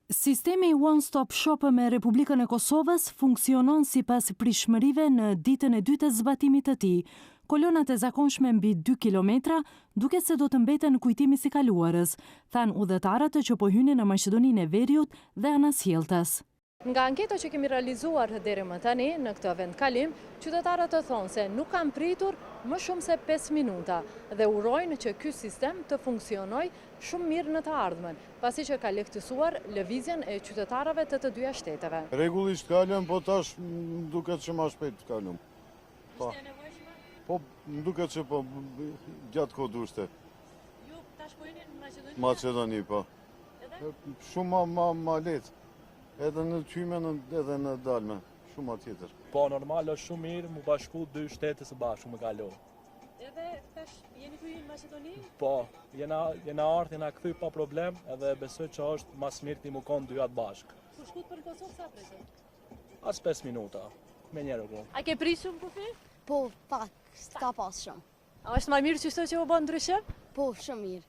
Sistemi One Stop Shop me Republikën e Kosovës funksionon sipas pritshmërive në ditën e dytë të zbatimit të tij. Kolonat e zakonshme mbi 2 kilometra duket se do të mbeten kujtimi i së kaluarës, thanë udhëtarët që po hynin në Maqedoninë e Veriut dhe anasjelltas. Nga anketa që kemi realizuar deri më tani në këtë vendkalim, qytetarët të thonë se nuk kanë pritur më shumë se 5 minuta dhe urojnë që ky sistem të funksionojë shumë mirë në të ardhmen, pasi që ka lehtësuar lëvizjen e qytetarëve të të dyja shteteve. Rregullisht kalojm, po tash më duket që ma shpejt kalum. Po. Ishte e nevojshme? Po, më duket që po, gjatë kohë dushte. Ju tash po jeni në Maqedoni? Maqedoni, po. Edhe? Shumë ma, ma, ma lehtë. Edhe në hyrje, edhe në dalme. Shumë ma tjetër. Po, normal është shumë mirë, mu bashku dy shtete së bashku me kalu. Edhe tash jeni tu në Maqedoni? Po, jena, jena ardhë, jena kthy pa problem, edhe besoj që është mas mirë të mu konë dyjat bashkë. Kur shkut për në Kosovë sa pritët? As 5 minuta, me njerë ku. A ke prit shumë kufi? Po, pak, s'ka pas shumë. A është ma mirë qështu që u bë ndryshim? Po, shumë mirë.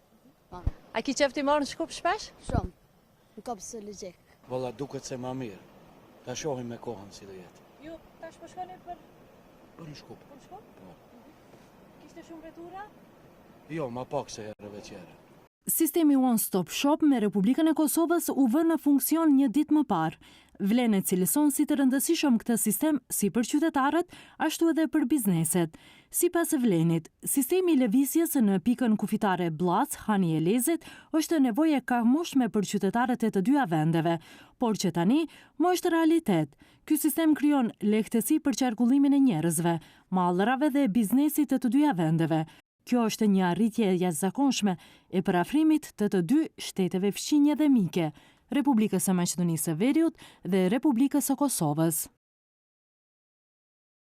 Po. A ki qef ti marrë në Shkup shpesh? Shumë. Në kopë zoologjik. Valla, duket se ma mirë. Ta shohim me kohën si do jetë. Ju, tash po shkoni për... Për në Shkup. Për në Shkup? Po. Kishte shumë vetura? Jo, ma pak se herëve tjera. Sistemi One Stop Shop me Republikën e Kosovës u vë në funksion një ditë më parë. Vlen e cilëson si të rëndësishëm këtë sistem si për qytetarët, ashtu edhe për bizneset. Sipas Vlenit, sistemi i lëvizjes në pikën kufitare Bllac, Hani i Elezit, është nevojë e kahmoshme për qytetarët e të dyja vendeve, por që tani më është realitet. Ky sistem krijon lehtësi për qarkullimin e njerëzve, mallrave dhe biznesit të të dyja vendeve. Kjo është një arritje e jashtëzakonshme e përafrimit të të dy shteteve fqinje dhe mike, Republikës së Maqedonisë së Veriut dhe Republikës së Kosovës.